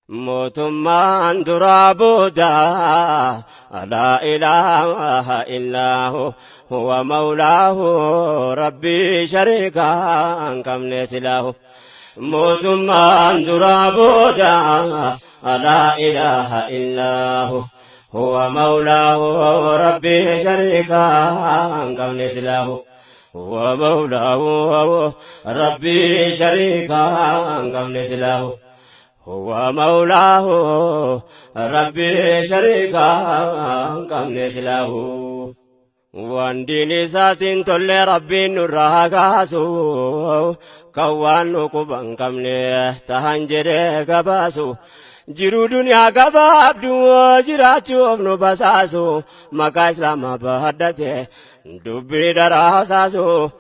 Mootummaan duraa booda laa ilaaha illaahu huwa mawlaahu rabbii shariikaa hin qabne silaahu. Mootummaan duraa booda laa ilaaha illaahu huwa mawlaahu rabbii shariikaa hin qabne silaahu. Huwa mawlaahu rabbii shariikaa hin qabne silaahu. Huwa mawlaahu rabbii shariikaa hin qabne silaahu. Waan diin isaatiin tolle rabbiin nurraa haa kaasu. Kan waan nu quba hin qabne tahan jedhee gabaasu. Jiruu duniyaa gabaabdu jiraachuuf nu basaasu. Maqaa islaamaa baadhate dubbii dharaa hasaasu.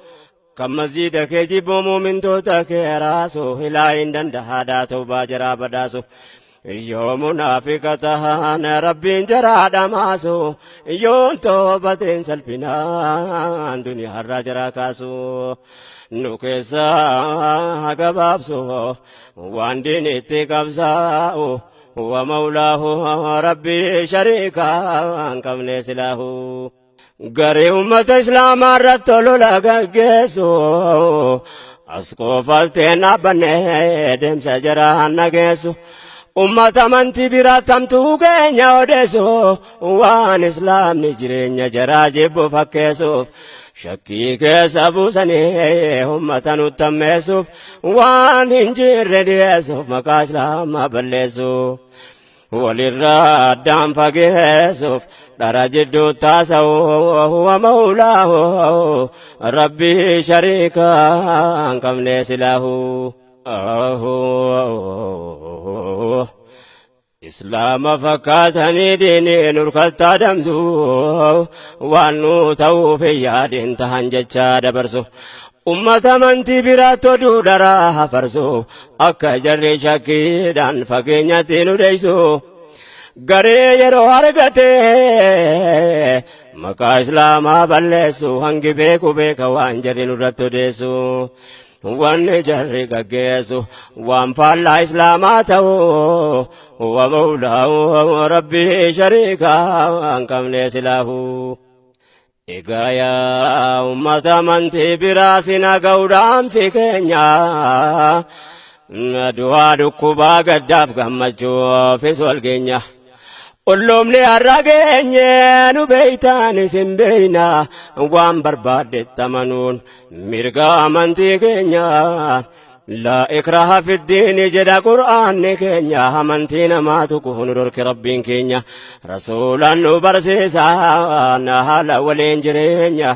Kan masjiida kee jibbu muumintoota kee raasu ilaa hin dandahaadhaa tawbaa jaraa badhaasu. Yoo munaafiqa tahan rabbiin jaraa dhamaasu yoon toobateen salphinaan duniyaarraa jaraa kaasu. Nu keessaa gabaabsu waan diinitti qabsaa'u wa mawlaahu rabbii shariikaa hin qabne silaahu. Garee uummata Islaamaa irratti olola gaggeessu as qofalteen dhaabbanne deemsa jaraa nageessu. Uummata amantii biraa tamtuu keenya odeessu waan Islaamni jireenya jaraa jibbu fakkeessuuf shakkii keessa buusanii uummata nutti hammeessuuf waan hin jirre dhiyeessuuf maqaa Islaamaa balleessu. Walirraa addaan fageessuuf dhara jidduu taasa'u huwa mawlaahu rabbii shariikaa hin qabne silaahu. Islaama fakkaatanii diinii nurkatti adamsu waan nu ta'uuf hin yaadin tahan jecha dabarsu. Ummata amantii biraatti oduu dharaa hafarsu akka jarri shakkiidhaan fageenyatti nu dheeysu. Garee yeroo argate maqaa islaamaa balleessu hangi beeku beeka waan jarri nurratti odeessu. Wanni jarri gaggeessu waan faallaa islaamaa ta'u wa mawlaahu rabbii shariikaa hin qabne silaahu. Egaa yaa uummata amantii biraa sin haga'u dhaamsi keenya. Du'aa dhukkubaa gaddaaf gammachuufis wal geenya. Olloomni har'a geenye nu beeytaan isin beeyna waan barbaaddetti amanuun mirga amantii keenya. Laa ikraha fiddiini jedha qur'aanni keenya amantii namaa tuquu nu dhorke rabbiin keenya rasuulaan nu barsiisa na haala waliin jireenya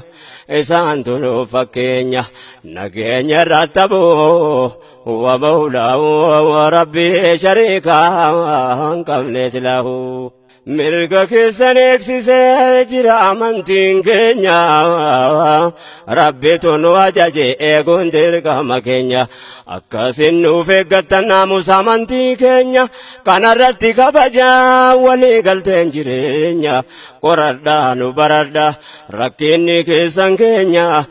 isaantu nu fakkeenya nageenya irratti abuu wa mawlaahu rabbii shariikaa hin qabne silaahu. Mirga keessan eegsisee jira amantiin keenya. Rabbitu nu ajaje eeguun dirqama keenya. Akkasin nuuf eeggattan naamusa amantii keenya. Kanarratti kabajaa walii galteen jireenya. Qoradhaa nu baradhaa rakkinni keessan keenya.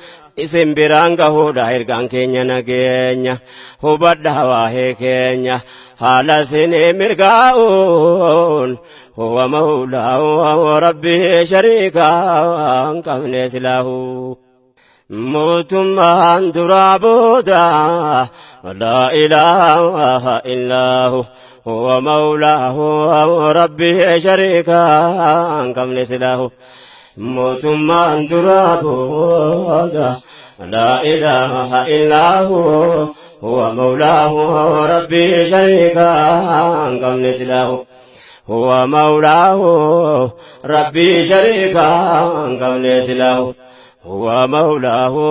Isin biraan gahuudha ergaan keenya nageenya hubadhaa waa'ee keenya haala isinii mirgaa'uun huwa mawlaahu rabbii shariikaa hin qabne silaahu. Mootummaan duraa booda laa ilaaha illaahu huwa mawlaahu rabbii shariikaa hin qabne silaahu. Mootummaan duraa booda laa ilaaha illaahu huwa mawlaahu rabbii shariikaa hin qabne silaahu huwa mawlaahu rabbii shariikaa hin qabne silaahu huwa mawlaahu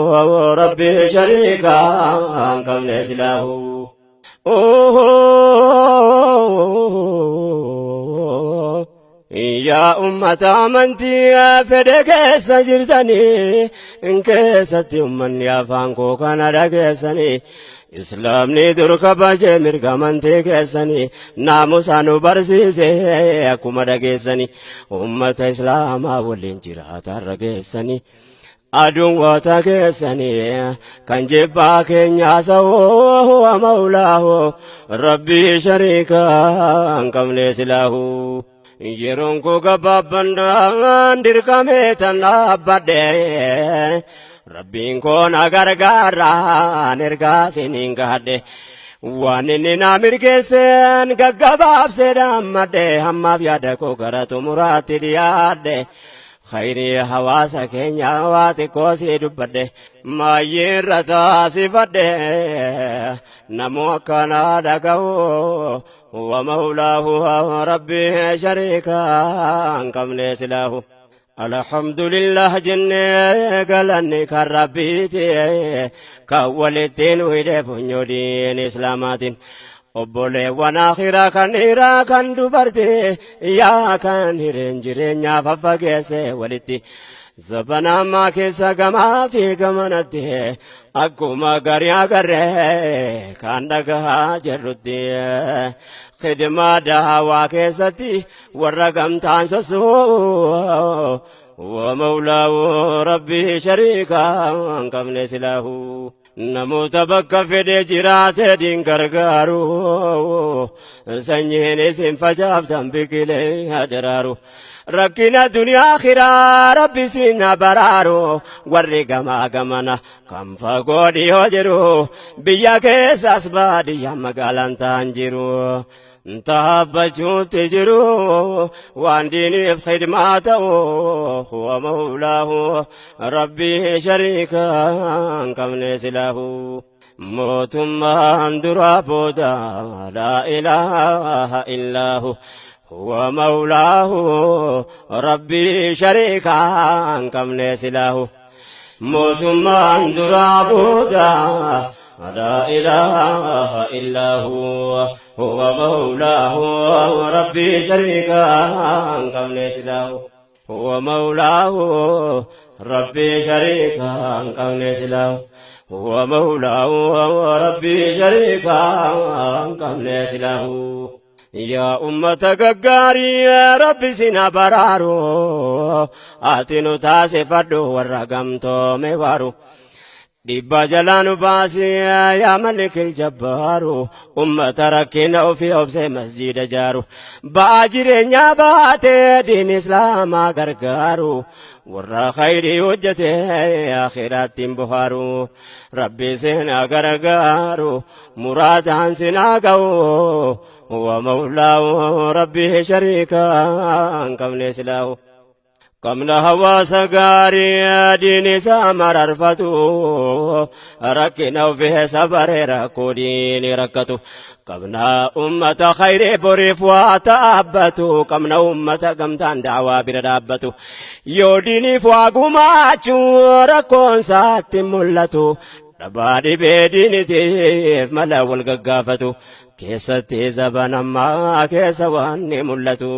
rabbii shariikaa hin qabne silaahu. Yaa ummata amantii fedhe keessa jirtanii keessatti ummanni afaan koo kana dhageessanii islaamni dur kabajee mirga amantii keessanii naamusa nu barsiise akkuma dhageessanii ummata islaamaa waliin jiraataa irra geessanii. Aduwwoota keessanii kan jibbaa keenya sa'oo huwa mawlaahu rabbii shariikaa hin qabne silaahu. Yeroon koo gabaabbannaan dirqamee tan dhaabbadhe rabbiin koo na gargaaraan ergaa siniin gahadhe. Waan inni na mirgeesseen gaggabaabsee dhaammadhe hammaaf yaada koo gara xumuraatti dhiyaadhe. Khayrii hawaasa keenyaa waa xiqqoo sii dubbadhe maayyii irra taasifadhe namuu akkanaa dhaga'u wa mawlaahu rabbi shariika hin qabne silaahu. Alhamdulillah jennee galanni kan rabbiiti kan walitti nu hidhe funyoo diin islaamaatiin. Obboleewwan akhiraa kan dhiiraa kan dubartii yaa kan hireen jireenyaa faffageesse walitti zabana ammaa keessa gamaa fi gamanatti akkuma garii agarree kan dhagahaa jirrutti khidmaa daawaa keessatti warra gamtaan sossoo wa mawlaahu rabbii shariikaa hin qabne silaahu. Namoota bakka fedhe jiraate diin gargaaru sanyiin isin facaaftan biqilee hadaraaru rakkina duniyaa akhiraa rabbi isin haa baraaru warri gamaa gamana kan fagoo dhiyoo jiru biyya keessaas baadiyyaa magaalaan ta'an jiru. Taabbachuutti jiru waan diiniif khidmaa ta'u huwa mawlaahu rabbii shariika hin qabne silaahu. Mootummaan duraa booda laa ilaaha illaahu huwa mawlaahu rabbii shariika hin qabne silaahu. Mootummaan duraa booda laa ilaaha illaahu huwa mawlaahu rabbii shariika hin qabne silaahu. Huwa mawlaahu rabbii shariika hin qabne silaahu. Huwa mawlaahu rabbii shariika hin qabne silaahu. Yaa ummata gaggaarii rabbi sin haa baraaru ati nu taasifadhu warra gamtoome waaru. Dhiibbaa jalaa nu baasi yaa malikil jabbaaru ummata rakkina ofii obsee masjiida jaaru. Ba'aa jireenyaa baatee diin islaamaa gargaaru warra khayrii hojjete akhiraatti hin bohaaru. Rabbi sin haa gargaaru muraadaan sin haa ga'u wa mawlaahu rabbi shariika hin qabne silaahu. Qabna hawaasa gaarii diin isaa mararfatu rakkina ofii sabaree rakkoo diini rakkatu. Qabna ummata khayrii boriif waa dhaabbatu qabna ummata gamtaan daawaa bira dhaabbatu. Yoo diiniif waa gumaachuu rakkoon isaatti mul'atu dhabaa dhibee diinitiif mala wal gaggaafatu keessatti zaban ammaa keessa waan ni mul'atu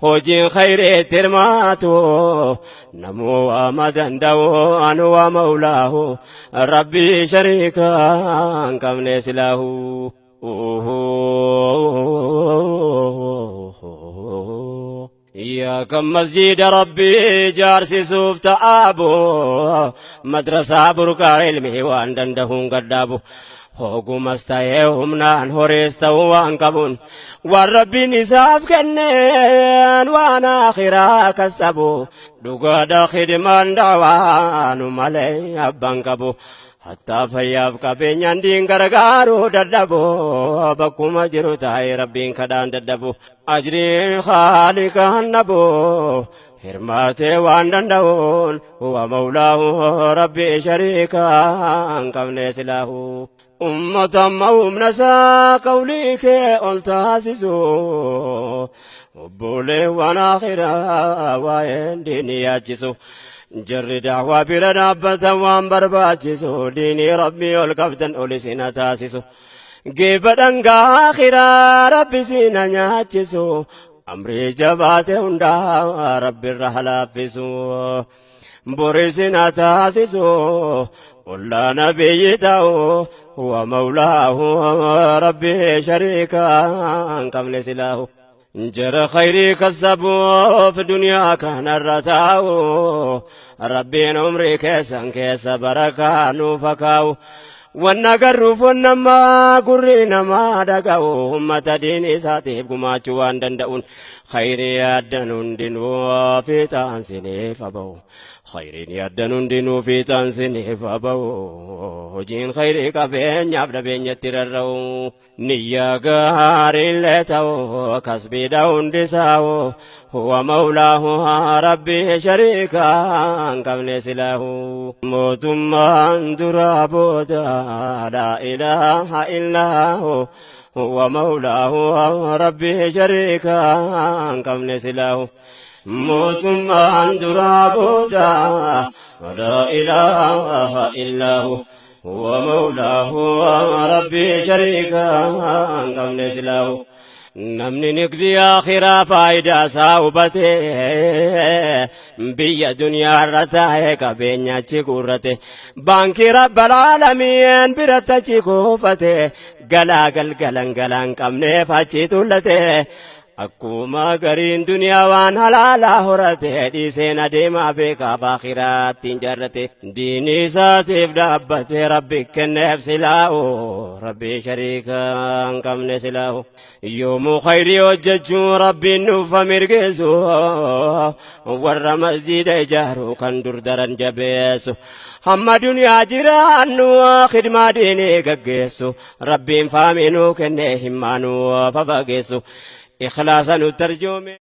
hojiin khayriitti hirmaatu namuu waama danda'u anu waa mawlaahu rabbii shariika hin qabne silaahu. Yaa kan masjiida rabbii jaarsisuuf ta'aabu madrasaa burqaa ilmii waan dandahuun gaddaabu hogumas ta'ee humnaan horiis ta'uu waan qabuun waan rabbiin isaaf kenneen waan akhiraa kasabu dhugaadha khidmaan daawaanu malee abbaan qabu Hattaa fayyaaf qabeenyaan diin gargaaruu dadhabu bakkuma jiru taa'ee rabbiin kadhaan dadhabu ajriin haaliqaan dhabu hirmaatee waan danda'uun huwa mawlaahu rabbi shariika hin qabne silaahu. Ummata amma humna isaa qawlii kee ol taasisu obboleewwan akhiraa waa'een diinii yaachisu. Jarri daawaa bira dhaabbatan waan barbaachisu diinii rabbii ol qabdan ol isin haa taasisu. Geeba dhangaa akhiraa rabbi isin haa nyaachisu. Amrii jabaate hundaa rabbi irra haa laaffisu. Bori isin haa taasisu. Ollaa nabiyyi ta'u huwa mawlaahu rabbi shariika hin qabne silaahu. Jara khayrii kassabuuf duniyaa kanarra taa'u, Rabbiin umrii keessan keessa barakaa nuuf haa kaa'u. Wanna garruuf wannammaa gurri namaa dhaga'u, ummata diinii isaatiif gumaachuu waan danda'uun khayrii yaaddan hundinuu fiixaan siniif haa ba'u. Khayriin yaaddan hundinuu fiixaan siniif haa ba'u. Hojiin khayrii qabeenyaaf dhabeenyatti rarra'u. Niyyaa gaariillee ta'u kasbiidha hundisaa'u, huwa mawlaahu rabbii shariikaa hin qabne silaahu. Mootummaan duraa booda laa ilaaha illaahu, huwa mawlaahu rabbii shariikaa hin qabne silaahu. Mootummaan duraa booda laa ilaaha illaahu, huwa mawlaahu rabbii shariikaa hin qabne silaahu. Namni nigdii akhiraa faayidaa isaa hubatee biyya duniyaa irra taa'ee qabeenya achi guurrate, baankii rabbal aalamiin biratti achi kuufate, galaa galgalan galaan qabneef achi tullate, akkuma gariin duniyaa waan halaalaa horate dhiiseen adeemaa beekaaf akhiraatti hin jaarrate, diinii isaatiif dhaabbate rabbi kenneef silaa'u, rabbi shariika hin qabne silaa'u. Yoomuu khayrii hojjechuu rabbiin nuuf mirgeessu, warra masjiida ijaaru kan dur daran jabeessu, hamma duniyaa jiraannu khidmaa diinii gaggeessu, rabbiin faamii nuu kenne himmaa nuu fafageessu, ikhlaasa nu tarjoome.